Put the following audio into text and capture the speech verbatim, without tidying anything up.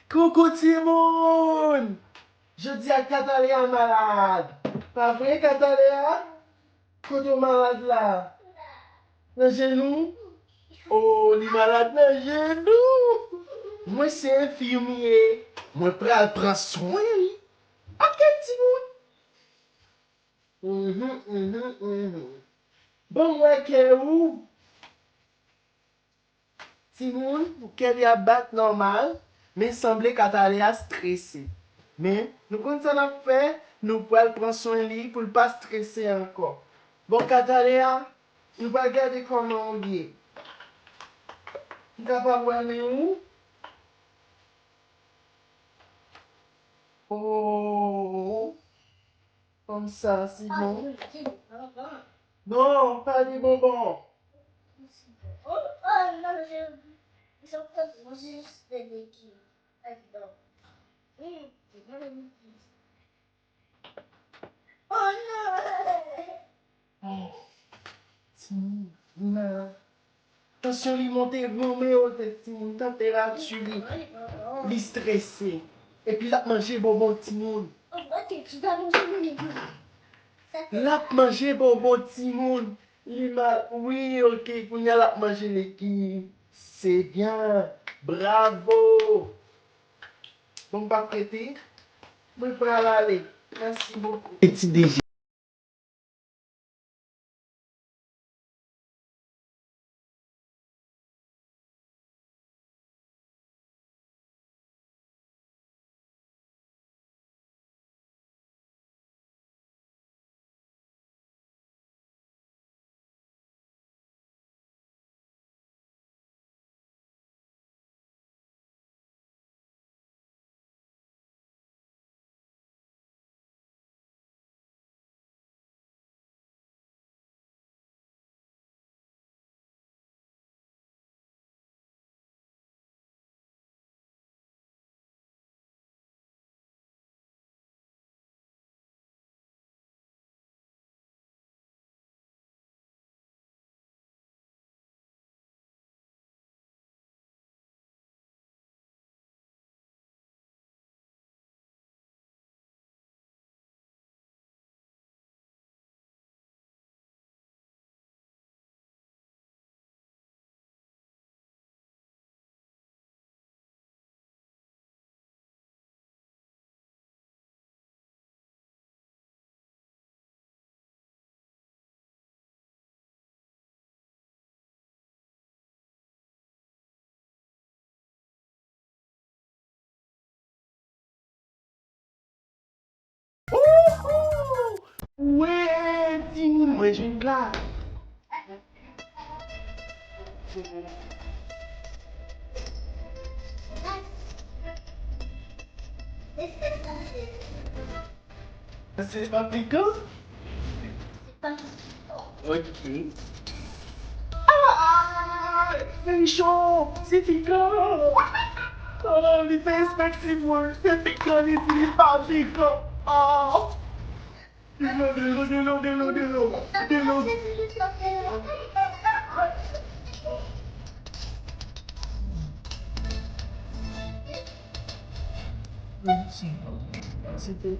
Koukou timoun! Jodi a Kataleya malad. Pa vre, Kataleya? Kote w malad la? Nan jenou? Oh, li malad nan jenou. Mwen se enfimye. Mwen pral pran swen li. Ok, timoun. Mhm, mhm, mhm. Ban m wè kè ou. Timoun, kè li ap bat nòmal, men sanble Kataleya strese. Men, nou konn sa n ap fè, nou pral pran swen li pou l pa strese ankò. Bon, Kataleya, nou pral gade kòman ou ye. M kapab wè men ou? Oh, kòmsa, se bon. Non, pa de bonbon. Oh, timoun nan. Tansyon li monte, gonmen o tèt timoun, tanperati li, li strese. Epi l ap manje bonbon timoun. L ap manje bonbon timoun. Li mal, wi, ok, kounye a l ap manje legim. Se byen. Bravo. Bon, m p ap rete. Mwen pral ale. Mèsi bokou. Eti deje. Wouhou! Wè, timoun, mwen jwenn la. Se pa pikan? Ok. Ah! Li cho! Se pikan! Oh, li fè eksprè timoun. Se pikan, li di li pa pikan. Oh! Delo, delo, delo, delo, delo, delo. Se te